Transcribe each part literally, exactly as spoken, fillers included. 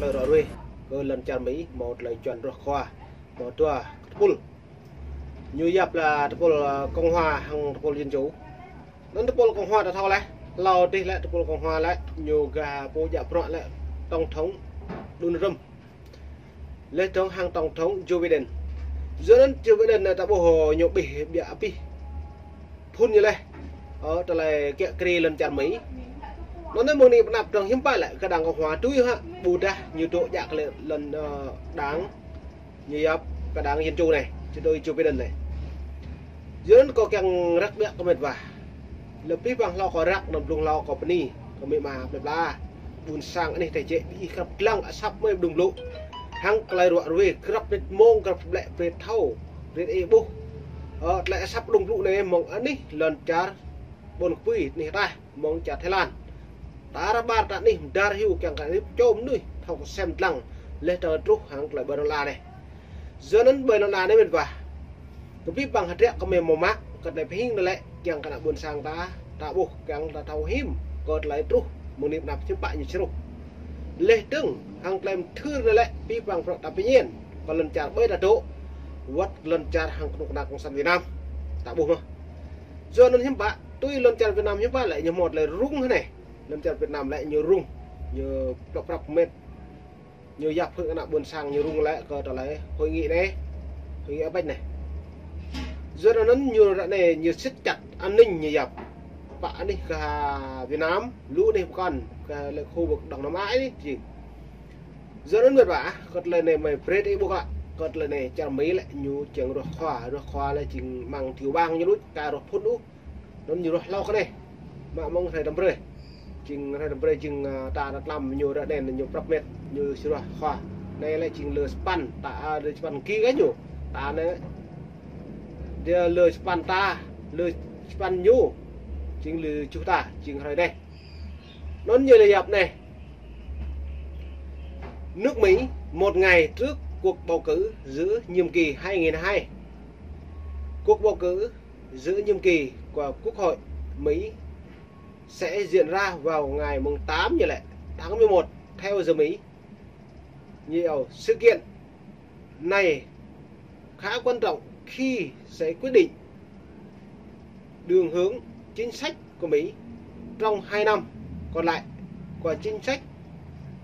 Tơlơi ră ruai kơ lŏn čar Mi hmâo tơlơi čuăn ruah khua, hmâo dua tơpul. Ñu yap lĕ tơpul, ơ, Cộng hòa hăng tơpul Dân chủ. Anŭn tơpul Cộng hòa ta thâo laih, hlâo dih lĕ tơpul Cộng hòa lĕ ñu gah pô djă bruă lĕ Tổng thống Donald Trump, laih dơ̆ng hăng Tổng thống Joe Biden. Yua anŭn Joe Biden anai ta ƀuh ñu ƀuh biă abih phŭn ñu laih, ơ, tơlơi kiă kriê lŏn čar Mi. Anŭn anai mơ̆ng anai pơ anăp dơ̆ng hiư̆m pă lĕ kơ đảng Cộng hòa tui hă, ƀôdah ñu dŏ djă kơ lĕ lŏn, ơ, đảng ñu yap kơ đảng Dân chủ anai, či tui Joe Biden anai. Yua anŭn kâo kiăng răk biă kơ met wa. Lĕ abih bang hlâo kâo răk, anăm blung hlâo kâo bơni kơ amĭ ama plơi pla. Ƀuôn sang anih tơčĕ ƀing ih krăp lăng asăp mơi ƀơdung blŭ. Hăng tơlơi ră ruai krăp mĭt mông, krăp ƀlĕ brơi thâo, brơi ih ƀuh, ơ, tơlơi asăp ƀơdung blŭ anai mơ̆ng anih lŏn čar ƀôn kơpui anih ataih, mơ̆ng čar Thái Lan. Ta ră ƀar ta anih mơdar hyu kiăng kơ anih čô mơnuih thâo kơsem lăng, laih dơ̆ng truh hăng tơlơi ƀơi lŏn ala anai. Yua anŭn ƀơi lŏn ala anai met wa, kơ abih bang hơdră kơ mơi hmâo mă, kơ anai pơhing anai lĕ kiăng kơ ană ƀuôn sang ta, ta ƀuh kiăng ta thâo hiư̆m kơ tơlơi truh mơ̆ng anai pơ anăp hiư̆m pă ñu srŭh. Laih dơ̆ng hăng tơlơi mơthưr anai lĕ abih bang bruă ta pơñen kơ lŏn čar ƀơi ta dŏ, wơ̆t lŏn čar hăng kơnuk kơna Cộng sản Việt Nam ta ƀuh mơ̆n. Yua anŭn hiư̆m pă, tui lŏn čar Việt Nam hiư̆m pă lĕ ñu hmâo tơlơi rŭng hơnai. Lŏn čar Việt Nam lĕ ñu rŭng, ñu prăp prăp met, ñu yap hơ̆k ană ƀuôn sang ñu rŭng lĕ kơ tơlơi hội nghị anai, hội nghị a pêč anai. Yua anŭn ñu ră anai ñu siết chặt an ninh ñu yap. Pă anih kơ Việt Nam, lu anih pơkŏn, kơ lĕ khu vực Đông Nam Á anai jing. Yua anŭn met wa, kơ tơlơi anai mơi brơi ih ƀuh lă, kơ tơlơi anai čar Mi lĕ ñu kiăng ruah khua, ruah khua lĕ jing mơ̆ng tiểu bang ñu luč, ka ruah phŭn ôh. Anŭn ñu ruah hlâo kơ anai. Mă mơ̆ng hrơi tơm brơi. Jing hrơi tơm brơi jing, ơ, ta ră tlam ñu ră anai ñu prăp met, ñu či ruah khua. Anai lĕ jing lơ sapăn, ta, ơ, lơ sapăn ki kơ ñu. Ta anai, dia lơ sapăn ta, lơ sapăn ñu. Jing lơ tơjuh ta, jing hrơi anai. Anŭn ñu lĕ yap anai. Nước Mỹ một ngày trước cuộc bầu cử giữa nhiệm kỳ hai nghìn hai. Cuộc bầu cử giữa nhiệm kỳ của Quốc hội Mỹ sẽ diễn ra vào ngày mùng tám, như lẽ tháng mười một theo giờ Mỹ. Nhiều sự kiện này khá quan trọng khi sẽ quyết định đường hướng chính sách của Mỹ trong hai năm còn lại của chính sách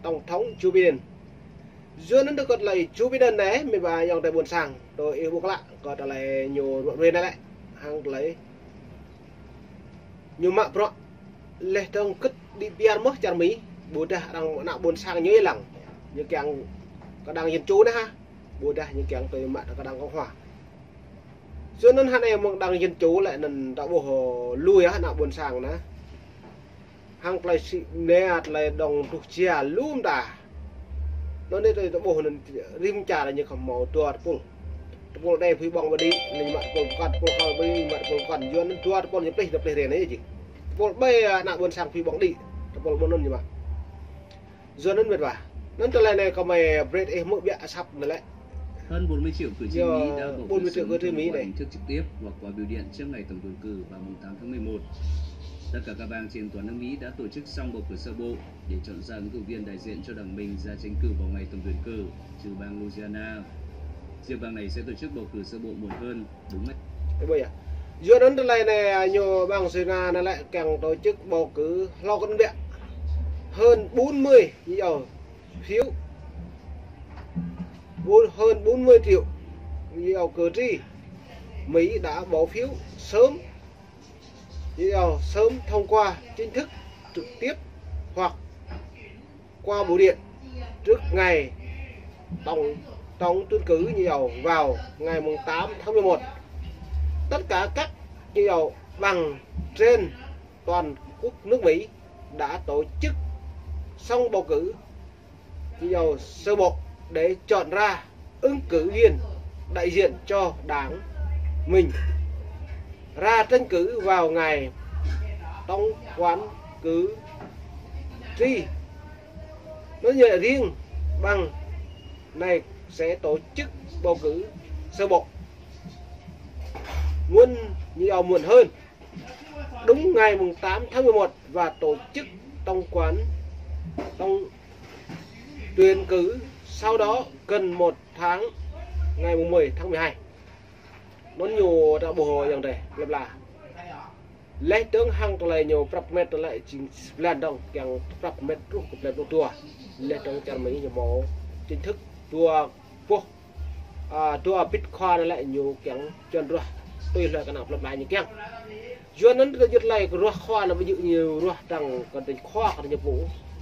Tổng thống Joe Biden. Yua anŭn tơ kơ tơlơi Joe Biden anai, met wa ayŏng adơi ƀuôn sang, tui ih ƀuh lă kơ tơlơi ñu ră ruai anai lĕ, hăng tơlơi ñu mă bruă laih dơ̆ng kơ̆t đĭ piar mơ̆ čar Mi, ƀôdah arăng ană ƀuôn sang ñu ih lăng, ñu kiăng kơ đảng Dân chủ anai hă, ƀôdah ñu kiăng tui mă kơ đảng Cộng hòa. Yua anŭn hơnai mơ̆ng đảng Dân chủ lĕ anŭn ta ƀuh lui hă ană ƀuôn sang anai. Hăng tơlơi sĭ mơnê, tơlơi dŏng tuh jia lŏm ta. Anŭn anai tơlơi ta ƀuh anŭn rĭm čar ñu khŏm hmâo dua tơpul. Tơpul anai phui ƀơ̆ng ƀơi đĭ, anŭn ñu mă tơpul pơkŏn, tơpul kơl ƀơi đĭ, ñu mă tơpul pơkŏn. Yua anŭn dua tơpul ñu plih, ñu plih rai anai jing. Tơpul ƀai ană ƀuôn sang phui ƀơ̆ng đĭ. Tơpul ƀơi anŭn ñu mă. Yua anŭn met wa. Anŭn tơlơi anai kơ mơi brơi ih hmư̆ biă asăp anai lĕ. Hơn bốn mươi triệu cử tri Mỹ đã bầu cử sớm thông qua hình thức trực tiếp hoặc qua bưu điện trước ngày tổng tuyển cử vào mùng tám tháng mười một. Tất cả các bang trên toàn nước Mỹ đã tổ chức xong bầu cử sơ bộ để chọn ra ứng cử viên đại diện cho đảng mình ra tranh cử vào ngày tổng tuyển cử, trừ bang Louisiana. Riêng bang này sẽ tổ chức bầu cử sơ bộ muộn hơn, đúng ngày. Ơ, ƀơi yơh. Yua anŭn tơlơi anai, ñu bang Sina anai lĕ kiăng tổ chức bầu cử hlâo kơ anŭn biă. Hơn bốn mươi triệu phiếu. Bốn, hơn bốn mươi triệu, nhiều cử tri Mỹ đã bỏ phiếu sớm, nhiều sớm thông qua chính thức, trực tiếp hoặc qua bưu điện trước ngày tổng, tổng tuyển cử, nhiều vào ngày mùng tám tháng mười một. Tất cả các, nhiều bang trên toàn quốc nước Mỹ đã tổ chức xong bầu cử, nhiều sơ bộ để chọn ra ứng cử viên đại diện cho đảng mình ra tranh cử vào ngày tổng tuyển cử. Anŭn ñu riêng bang này sẽ tổ chức bầu cử sơ bộ muộn, nhiều muộn hơn, đúng ngày mùng tám tháng mười một và tổ chức tổng tuyển, tổng Tuyển cử sau đó gần một tháng, ngày mùng mười tháng mười hai. Anŭn ñu ta ƀuh yang dêh, lĕ pla. Laih dơ̆ng hăng tơlơi ñu prăp met tơlơi jing blan dơ̆ng, kiăng prăp met truh kơ blan pluh dua. Laih dơ̆ng čar Mi ñu hmâo chính thức dua boh, a, dua bit khua anŭn lĕ ñu kiăng čuăn ruah tui hloi kơ ană plơi pla ñu kiăng. Yua anŭn tơlơi jơ̆t lĕ kơ ruah khua anŭn ƀu djơ̆ ñu ruah dăng kơ tơlơi khua kơ tơlơi ñu pô.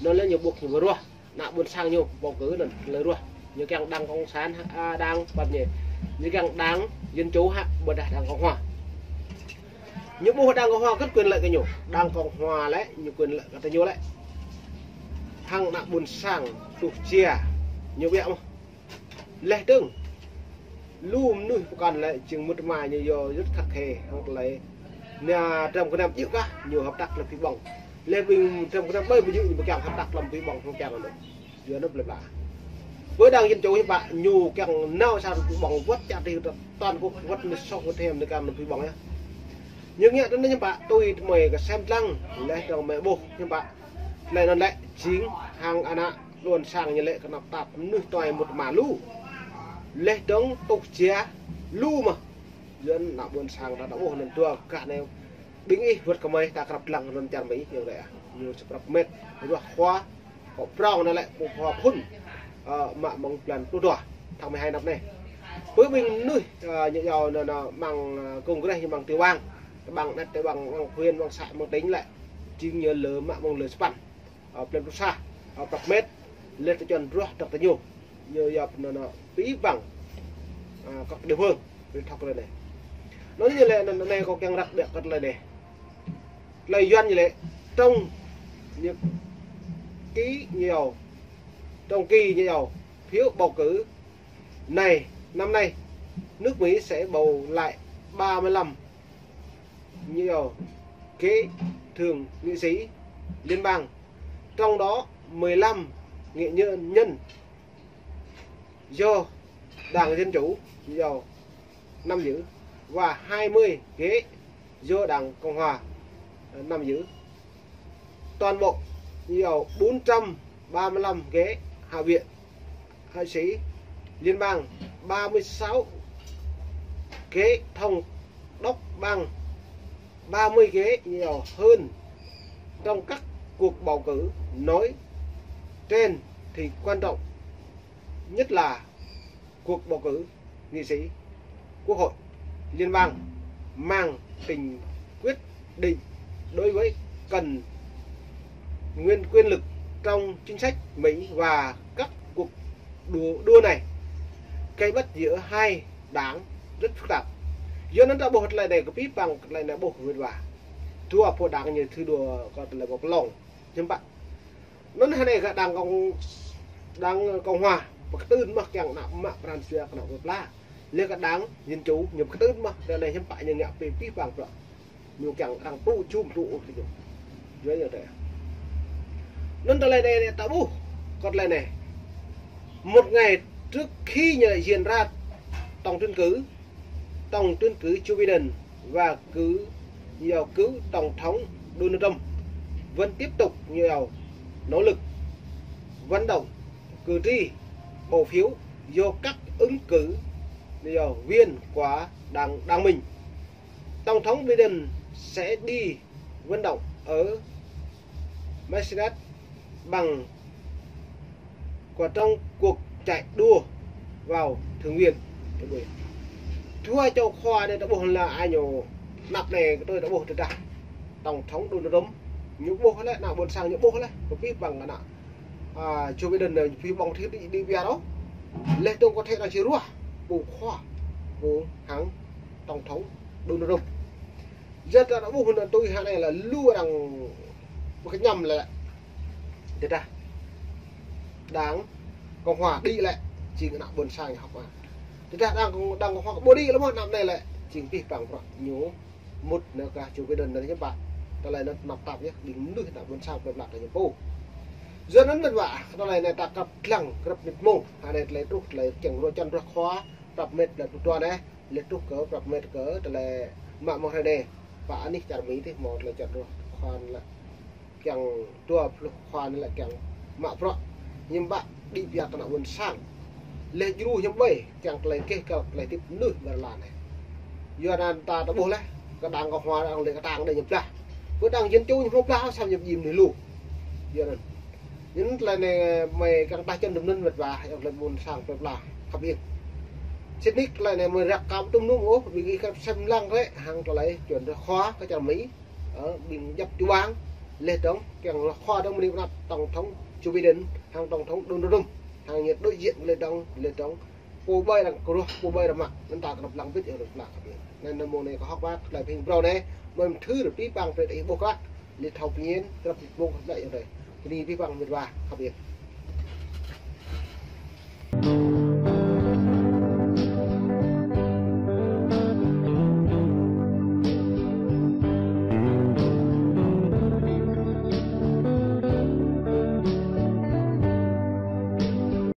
Anŭn lĕ ñu ƀuh ñu ruah ană ƀôn sang ñu bầu cử anŭn tơlơi ruah. Ñu kiăng đảng cộng sản, a, đảng, păt ñu. Ñu kiăng đảng dân chủ hă, ƀôdah đảng cộng hòa. Ñu ƀuh đảng cộng hòa kơ̆t quyền lợi kơ ñu. Đảng cộng hòa lĕ, ñu quyền lợi kơ tơlơi ñu lĕ. Hăng ană ƀôn sang, tuh jia. Ñu biă mơ̆n. Laih dơ̆ng. Lu mơnuih pơkŏn lĕ, jing mŭt ma ñu yua rất khắt khe, hăng tơlơi. Ñu trăm kơnăm djơ̆ kah, ñu hợp tác lăm phi ƀơ̆ng. Laih ƀing trăm kơnăm ƀơi ƀu djơ̆ ñu pơkiăng hợp tác lăm phi ƀơ̆ng, hăng kiăng anŭn. Yua anŭn plơi pla. Với đảng Dân Chủ hiư̆m pă, ñu kiăng nao sa phi ƀơ̆ng wơ̆t čar tih toàn quốc wơ̆t mơ̆ sŏk wơ̆t hem nao kiăng lăm phi ƀơ̆ng yơh. Ñu ngă tơlơi hiư̆m pă, tui tơmơi kơ sem lăng, laih dơ̆ng mơi ƀuh hiư̆m pă. Tơlơi anŭn lĕ, jing hăng ană ƀôn sang ñu lĕ kơnăp tap mơnuih tuai mŭt ma lu. Laih dơ̆ng tuh jia lu mơ̆n. Yua anŭn ană ƀôn sang ta ƀuh anŭn dua gah anai. Ƀing ih wơ̆t kơmơi ta krăp lăng anŭn čar Mi, yua anŭn lĕ. Ñu sa prăp met, ruah khua, kơ prong anŭn lĕ, pô khua phŭn, ơ, mă mơ̆ng blan pluh dua tháng mười hai năm anai. Pơ ƀing mơnuih, ơ, ñu yua anŭn, anŭn mơ̆ng, ơ, Congress, mơ̆ng tiểu bang, tiểu bang net, tiểu bang, mơ̆ng huyện, mơ̆ng xã, mơ̆ng tỉnh lĕ. Jing ñu lơ mă mơ̆ng lơ sapăn. Ơ, blan pluh sa, ơ, prăp met, laih tơčuăn ruah dăk tơñu. Ñu yap anŭn, anŭn, pĭ păng, ơ, kơ địa phương, pĭ thŏk tơlơi anai. Anŭn ñu lĕ, anŭn, anai kâo kiăng răk biă kơ tơlơi anai. Tơlơi Yuan ñu lĕ, trong nhật ký ñu yua, trong kỳ ñu yua, phiếu bầu cử này, năm nay, nước Mỹ sẽ bầu lại ba mươi lăm ñu yua, ghế thượng nghị sĩ liên bang, trong đó mười lăm nghệ nhân, nhân do Đảng Dân Chủ, ñu yua, nắm giữ và hai mươi ghế do Đảng Cộng hòa, ờ, nắm giữ. Toàn bộ, ñu yua, bốn trăm ba mươi lăm ghế Hạ viện, Hạ sĩ Liên bang, ba mươi sáu ghế Thống đốc bang, ba mươi ghế, ñu yua, hơn trong các cuộc bầu cử nói trên thì quan trọng nhất là cuộc bầu cử nghị sĩ, Quốc hội Liên bang mang tính quyết định đối với cần nguyên quyền lực trong chính sách Mỹ và các cuộc đua, đua này gây bất giữa hai đảng rất phức tạp. Yua anŭn ta ƀuh tơlơi anai kơ pĭ păng tơlơi anai ƀuh wơ̆t wa. Dua pô đảng ñu thơ dua kơ tơlơi ƀuh pơlong. Hiư̆m pă. Anŭn hơnai kơ đảng cộng, đảng cộng hòa, pơkơtưn mơ̆n kiăng ană mă pran jua kơ ană plơi pla. Laih kơ đảng dân chủ, ñu pơkơtưn mơ̆n, tơlơi anai hiư̆m pă ñu ngă pĭ păng prăk. Ñu kiăng arăng tŭ jum tŭ ôh kơ ñu. Yua anŭn tơlơi. Anŭn tơlơi anai, anai ta ƀuh, kơ tơlơi anai. Một ngày trước khi ñu diễn ra tổng tuyển cử, Tổng tuyển cử Joe Biden và cựu, và cựu Tổng thống Donald Trump vẫn tiếp tục, nhiều, nỗ lực vận động cử tri bỏ phiếu do các ứng cử, nhiều, viên của đảng, đảng mình. Tổng thống Biden sẽ đi vận động ở Mercedes bằng của trong cuộc chạy đua vào Thượng viện. Dua čô khua anai ta ƀuh lĕ ai ñu, anăp anai kơ tui ta ƀuh tơdah Tổng thống Donald Trump ñu ƀuh lĕ, ană ƀôn sang ñu ƀuh lĕ, kơ pĭ păng ană, a, Joe Biden anai pĭ păng thĭ đi, đi biă ôh. Laih dơ̆ng kơ thĭ anai či ruah, pô khua, pô hăng Tổng thống Donald Trump. Yua ta ƀuh anŭn tui hơnai lĕ lu arăng pơkơñăm lĕ. Tơdah đảng Cộng hòa đi lĕ, jing ană ƀôn sang hŏk mă. Tơdah đảng, đảng Cộng hòa ƀu đi lĕ mơ̆n anăp anai lĕ, jing pĭ păng prăk ñu mŭt nao kơ Joe Biden anŭn hiư̆m pă. Tơlơi anŭn tơnap tap yơh, ƀing mơnuih ană ƀôn sang pơplak kơ ñu pô. Yua anŭn mơ̆n wa, tơlơi anai ta krăp lăng, krăp mĭt mông, hơnai tơlơi truh, tơlơi kiăng ruă čan ruă khua, prăp met tơlơi pơtuan anai. Laih truh kơ prăp met kơ tơlơi mă mơ̆ng hrơi anai. Pă anih čar Mi tih hmâo tơlơi čar ruă khua lĕ kiăng dua pluh khua lĕ kiăng mă prăk. Hiư̆m pă Đĭ biă kơ ană ƀôn sang. Leh djru hiam ƀai, kiăng tơlơi keh kăl tơlơi tip mơnuih ƀơi lŏn anai. Yua anŭn ta ta ƀuh leh, kơ đảng Cộng hòa, đảng lĕ kơ tang đei ñu blah. Pơ đảng Dân Chủ ñu blah, sam ñu jim ni lu. Yua anŭn. Anŭn tơlơi anai mơi kiăng tah čăn tơm anŭn mĕt wa, yua tơlơi ƀôn sang plơi pla khăp iêng. Sĭt nik tơlơi anai mơi răk kăm tơm anŭn ôh, ƀing ih kăp sem lăng rĕ, hăng tơlơi čuăn rơkhua kơ čar Mi. Ơ, ƀing djăp čuang, leh dong, kiăng rơkhua dong mơni pơnăp Tổng thống Joe Biden, hăng Tổng thống Donald Trump, hăng ñu đối diện leh dong, leh dong. Pô ƀai arăng kơruh, pô ƀai arăng mă, anŭn ta kơnăp lăng bit yơh rơ̆k lăng khăp iêng. Anŭn mơ̆ng anai kơ hơ̆k mơak tơlơi pơhing phrâo anai, mơi mơthưr pĭ pang pret ih ƀuh klă, leh thâo pơñen, kơnăp ƀong khăp lĕ yơh anai. Bơni pĭ pang mĕt wa khăp iêng.